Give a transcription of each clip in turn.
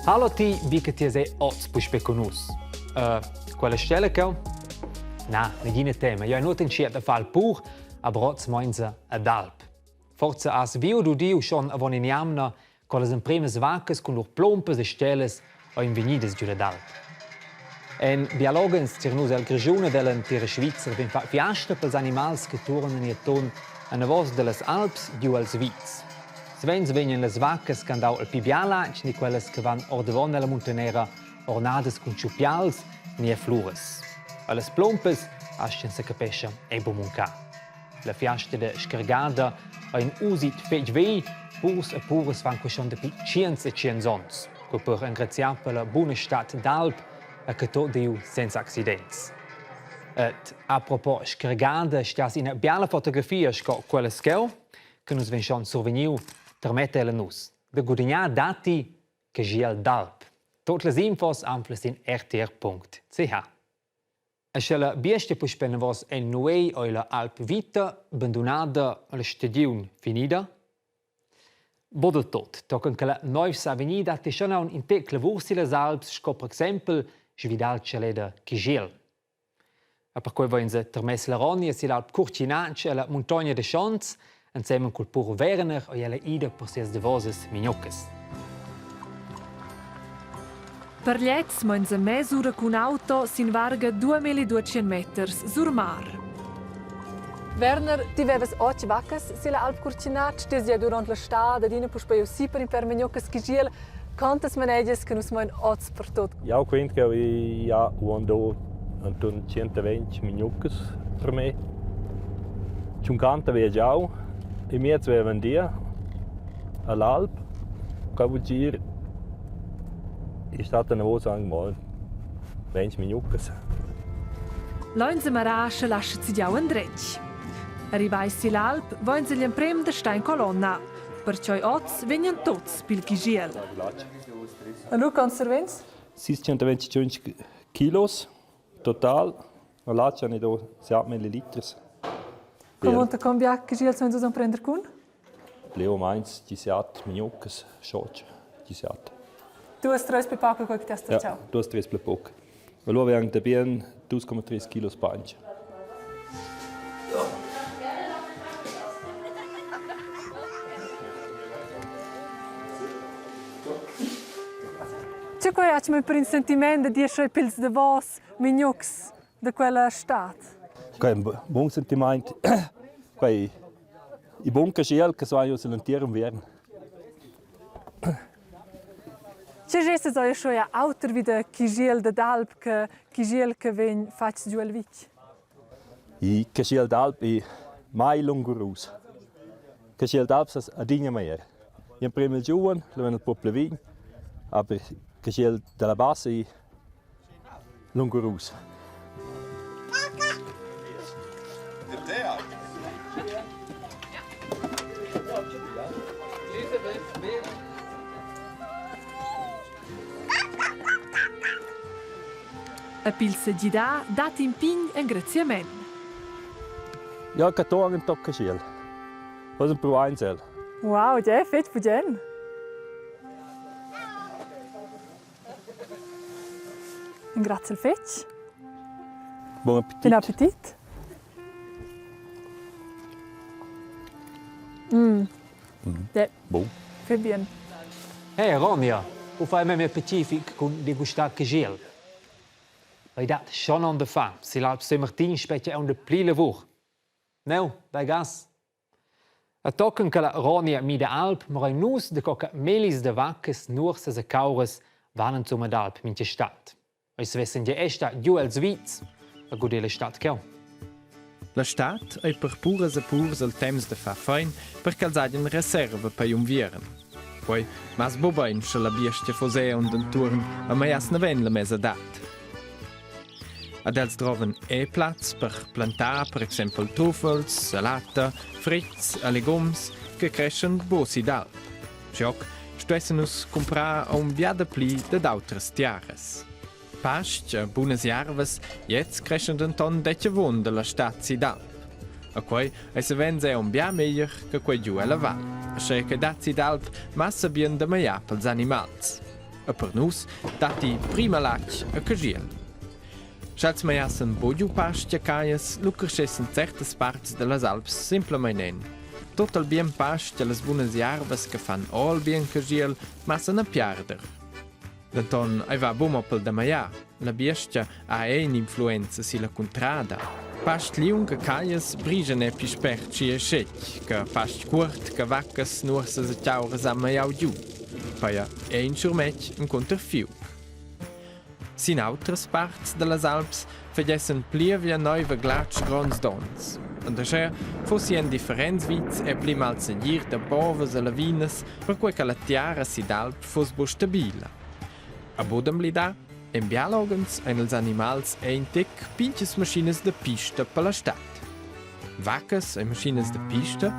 Hallo ti, bi che ti es ei oz puspei cun nus. Uh, quella stella cheu? Na, negina tema. Io hai nuot entschiet a far il pur, aber oz meinsa ad alp. Forza has viu udiu schon avon in'jamna co las empremas vaccas cun lur plompas e stelas ein vegnidas giu dad alp. En biologens tier nus el Grischun ed ell'entira Svizra vegn fatg fiasta pels animals che tuornan igl atun anavos dallas alps giu als vitgs. Savens vegnan las vaccas che han dau il pli bia latg ni quellas che van ordavon ella muntanera ornadas cun tschupials ni fluras. Allas plompas astgan secapescha ei buc muncar. La fiasta da scargada ei in usit fetg vegl, purs e puras fan quei schon dapi tschients e tschients onns, co per engraziar per la buna stad d'alp e che tot diu senza accidents. Et apropos scargada stas ina biala fotografia sco quella scheu, che nus vein schon survegniu, termetta ella nus. Da gudignar datti che giel d'alp. Tot las infos anflas in rtr.ch. E sche la biestga puspei anavos en nuegl ei la Alp Vita bandunada alla stagiun finida? Buc del tut, tochen che la neiv sa vegnir datti schon aunc in tec lavur sillas alps sco per exempel svidar il tschalè da Chigiel. E perquei vein se termess la Ronja sill'alp Curtinatsch ella muntogna da Schons Ensemen cul pur Werner ei ella ida per sias davosas mignoccas. Per gliez meins a mes'ura cun auto sin varga 2200 meters sur mar. Werner, ti vevas otg vaccas silla Alp Curtinatsch, ti ja durant la stad adina puspei si per in per mignoccas chigiel. Quantas manegias che nus mein oz per tot? Jau quint che ja uando intorn 120 mignoccas per me. Tschuncanta via giau e miez vevan dir all'alp. Qua vul dir è stata anavos anc mal 20 mignoccas. Lein semarascha lascha zidiau endretg. Arrivai sill'alp voin igl emprem da star in colonna. Perciò oz vegnan tuts pil chigiel. Lu conservins? 625 kilos total. La latg han do 7 milliliters. Come monta cambiar chigiel sainz us prender cun? Pli o meins 17 minucas, schoc, 17. Duas, tres pli poco quel che ti has Ja, duas, tres pli poco. E lu avevan da bien 2,3 kilos pancia. Tge quei ha per in sentiment da dir sche pils davos mignucs da quella stad? Quei è un bun sentiment. Quei i bun che schel che so io l'entir unviern. Tge gest es eir scho auter vi da chigiel dad alp che chigiel che vegn fatg giu al vitg? I caschiel d'alp ei mai lungurus. Caschiel d'alp sas adina meglier. Gl'emprem il giuven, lu vegn il puob pli vegl, aber caschiel dalla bassa ei lungurus. E pil segidar dat in pign engraziament. Ja, che torn in toc caschiel. Was ein Prueinsel. Wow, der fetg bugen. Grazie fetg. Buon appetit. Buon appetit. Mm. Mm. Bun. Fai bien. Hey Ronja, u fai memia pacific cun degustar caschiel? Ei dat schon on da far. Sill'Alp San Martin spetga aunc dapli lavur. Neu, dai gas. A tochen che la Ronja mida alp morein nus da co che mellis da vaccas, nuorsas e cauras van insumma d'alp mintga stad. Eis vessen gia esta giu els vits a guder la stad cheu. La stad ei per puras e purs il temps da far fein per ch'els hagien reserva per unviern. Quei mass buc bein sche la biestga fuss aunc dentuorn a meias naven la mesadad. Ad els drovan e plaz per plantar per exempel truffels, salata, fritgs e legums che creschan buc si d'alp. Schioc stuessen nus cumprar aunc bia dapli dad autras tiaras. Pastg e bunas jarvas gliez creschan denton detg avunda la stad si d'alp. A quei ei savens era aunc bia meglier che quei giu ella val. Aschia che dat si d'alp massa bien da magliar pels animals. E per nus datti prima latg e caschiel. Sch'els maiassen buc giu pastg a caglias, lu creschessen certas parts dallas alps semplamein en. Tot il bien pastg e las bunas jarvas che fan ora il bien caschiel massen a piarder. Denton ei va buc mo pel da maiar. La biestga ha era in'influenza silla cuntrada. Pastg liung e caglias brigian er pli spert schi e schetg che pastg cuort che vaccas, nuorsas e cauras han maiau giu. Peia è in schurmetg encunter fiug. Sin autras parts dallas Alps fagessen plievia neiva glatsch gronds donns. Und aschia fossi en differents vits er pli malsegir da bovas e lavinas, perquei che la tiara si d'alp fuss buc stabila. A buc emblidar, en bia loghens ein ils animals è in tec pintgas maschinas da pista per la stad. Vaccas e maschinas da pista?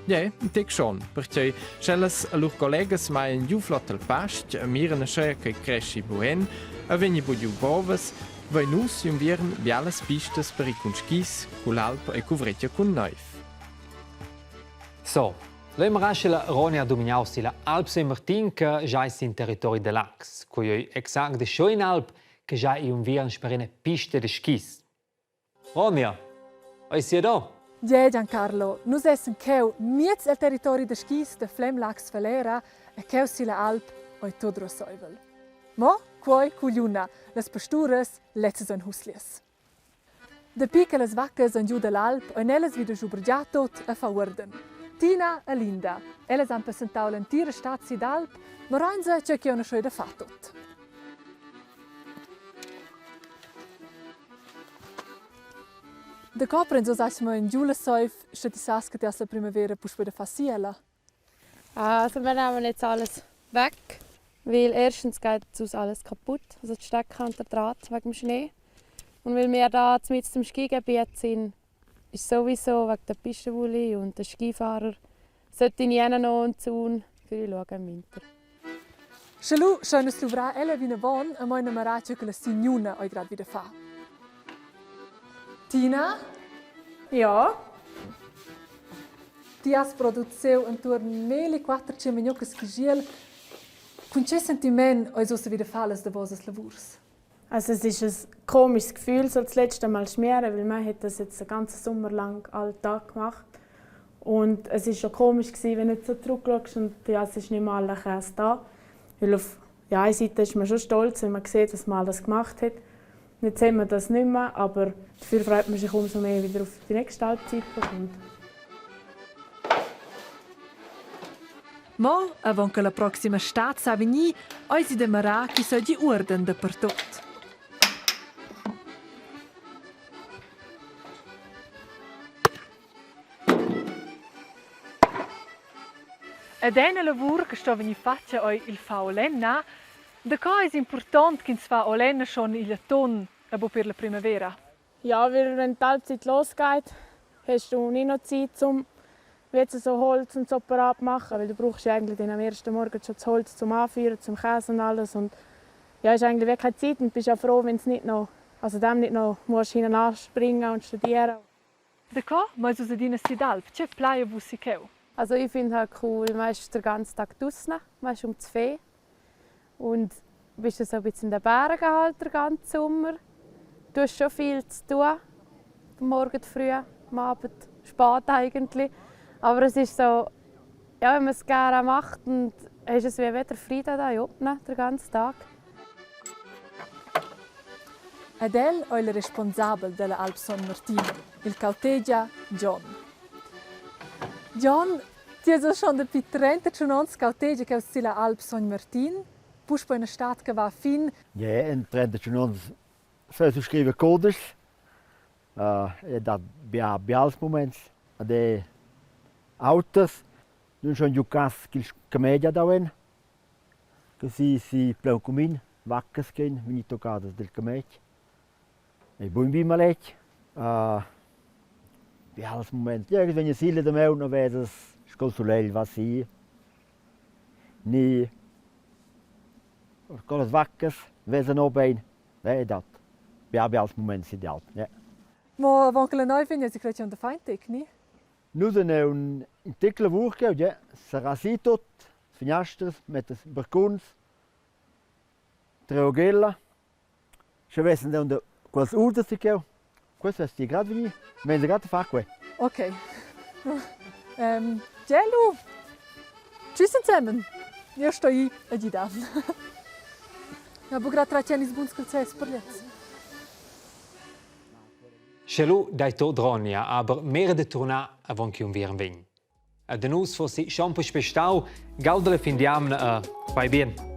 Ie, in tec schon, pertgei sch'ellas e lur collegas maien giu flot al pastg e miran aschia ch'ei creschi bugen e vegni buc giu bovas, vein nus unviern bialas pistas per ir cun skis, cull'alp e cuvretga cun neiv. So, Leu rascha la Ronia domignau silla Alp San Martin che giai sin territori da Laax. Quei ei exact de Schönalp che giai unviern sper ina pista de skis. Ronia, ei sia do? Gie, Giancarlo, nus essen cheu miez el territori da skis da Flem Laax Falera e cheu silla alp ei tut russeivel. Mo quei cugliuna, las pasturas lezzas ein huslias. Dapi che las vaccas han giu dall'alp ein ellas vida schubergiar tut e far uorden. Tina e Linda, ellas han passentau l'entira stad si d'alp, ma Reinza tgei ch'jeu na schei da far tut. Daco prends oz atgnamein giu la seiv, sche ti sas che ti has la primavera puspei da far si ella? Also wir nehmen jetzt alles weg, weil erstens geht sonst alles kaputt, also die Stecker und der Draht wegen dem Schnee. Und weil wir da mitten im Skigebiet sind, ist sowieso wegen der Pistenbully und der Skifahrer sollte nie noch einen Zaun für ich schauen im Winter. Sche lu schein nus luvrar ella vinavon e mein mirar tgei che la signuna ei grad vida far. Tina? Ja. Ti has produciu entuorn melli 400 mignuccas caschiel. Cun tgei sentiment eis ussa vida far las davosas lavurs? Also es ist ein komisches Gefühl, so das letzte Mal schmieren, weil man hat das jetzt den ganzen Sommer lang alle Tag gemacht. Und es ist schon komisch gewesen, wenn du so zurückschaust und ja, es ist nicht mehr aller Käse da. Weil auf der einen Seite ist man schon stolz, wenn man sieht, was man alles gemacht hat. Jetzt haben wir das nicht mehr, aber dafür freut man sich umso mehr wieder auf die nächste Alpzeit, die kommt. Mo avon che la proxima stad sa vegnir, eisi da mirar ch'i seigi uorden dapertut. Ed ina lavur che sto vegnir fatga ei il far lenna. Daco eisi impurtont ch'ins fa lenna schon igl atun e buc per la primavera? Ja, weil wenn die Alpzeit losgeht, hast du nicht noch Zeit, um jetzt so Holz und so parat machen, weil du brauchst ja eigentlich dann am ersten Morgen schon das Holz zum Anfeuern, zum Käse und alles und ja, ist eigentlich wirklich keine Zeit und bist ja froh, wenn es nicht noch, also dem nicht noch musst hinten anspringen und studieren. Daco meis uss adina si d'alp? Tgei plai a vus si cheu? Also ich finde halt cool, man ist den ganzen Tag draussen, man ist um die Fee und bist so ein bisschen in den Bergen halt den ganzen Sommer. Du hast schon viel zu tun, am Morgen früh, am Abend spät eigentlich. Aber es ist so, ja, wenn man es gerne macht, und hast du es wie wieder Frieden da oben den ganzen Tag. Ed el ei il responsabel dalla Alp Son Martin, il cautegia Gion. Gion, ti has schon dapi 31 onns cautegia cheu silla Alp Sogn Martin, puspei ina stad che va a fin. Ja, in 31 onns sai su scriver codeschs e dat bia bials muments ed è auters nun schon giu cass ch'il camegia daven che si si plaun cumin vaccas ch'ein vegni toccadas dil cametg. Ei buc in bi maletg. Bials muments. Ja, vegn si la damaun e vesas sco'l sulegl va si. Ni co las vaccas vesan ora bein. Ei dat bia bials muments ideal. Ja. Mo avon che la neiv vegn, eisi cletg aunc da fein tec, ni? Nus ein in tec lavur cheu, ja. Sarà si tut, finiastras, mettas barcuns. Treoghella. Sche vessen da quels uders di cheu, questo è sti grad vegnì, vegn grad a far quei. Ok. Ähm, Gelu, tschüss zusammen. Io sto ir a gidar. Ja, bu grad tratg ils buns calzers per gliez. Sche lu dai tot Ronja, aber mera de turnar avon che unviern vegn. E da nus fossi schon puspei stau, gauda la fin d'jamna e fai bien.